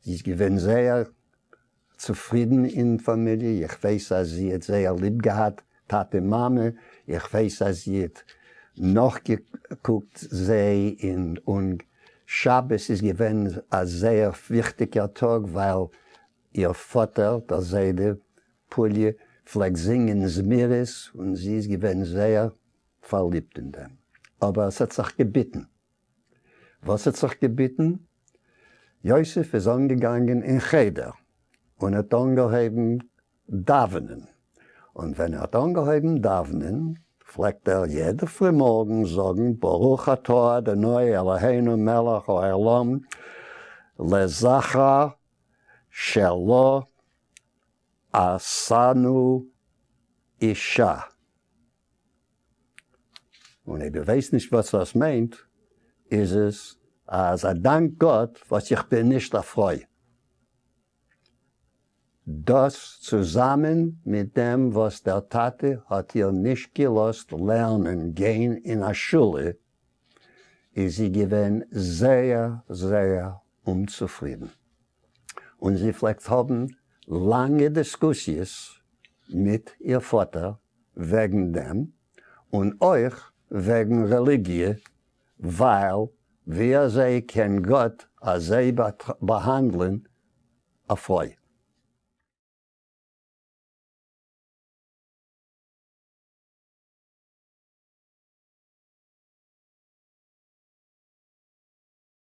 זי איז געווען זייער צופרידן אין פאמיליע, איך ווייס אז זי האט זייער ליב געהאט טאטע מאמע, איך ווייס אז זי האט נאכגעקוקט זיי אין און שבת איז געווען א זייער וויכטיגער טאג ווייל איר פאטער דער זיידע פוליע פלעגט זינגען זמירות און זי איז געווען זייער פארליבט אין דעם, אבער עס האט זיך געביטן. וואס האט זיך געביטן? יוסף איז אנגעגאנגען אין חדר און האט אנגעהויבן דאווענען, און ווען ער האט אנגעהויבן דאווענען פלעגט ער יעדע פרימארגן זאגן ברוך אתה אדוני אלהינו מלך העולם לזכר שלא עשנו אישה. און אויב איר ווייסט נישט וואס דאס מיינט, איז עס אז א דאנק גאט וואס איך בין נישט א פרוי. דאס צוזאמען מיט דעם וואס דער טאטע האט איר נישט געלאזט לערנען גיין אין א שולע, איז זי געווען זייער זייער אומצופרידן, און זי פלעגט האבן לאנגע דיסקוסיעס מיט איר פאטער וועגן דעם, און אויך וועגן רעליגיע, ווייל ווי אזוי קען גאט אזוי באהאנדלען א פרוי?